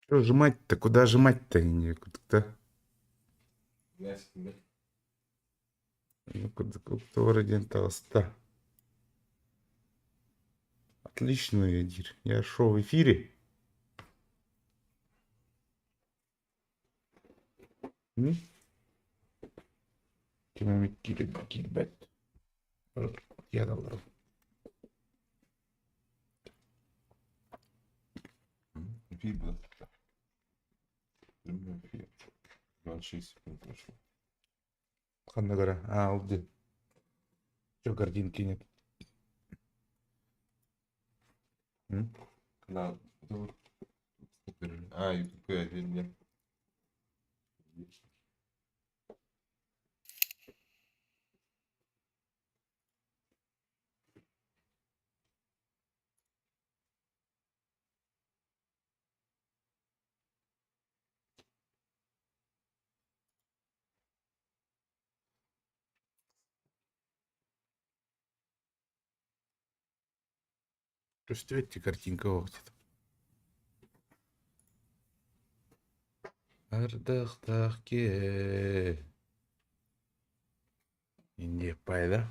Что жимать-то? Куда жимать-то? Куда? Ну, диэн таҕыста. Отлично, диир. Я шо, в эфире? М? Ким эмит киирбэт. Ядалар. Эфир был. Прямой эфир. 26 секунд прошло. Ханна гора? А, ол где? Че картинки нет? М? Канал. Это вот. А, YouTube отдельно. Көстүбэт картинка где-то. Ардахтах ке. Индия пай, да?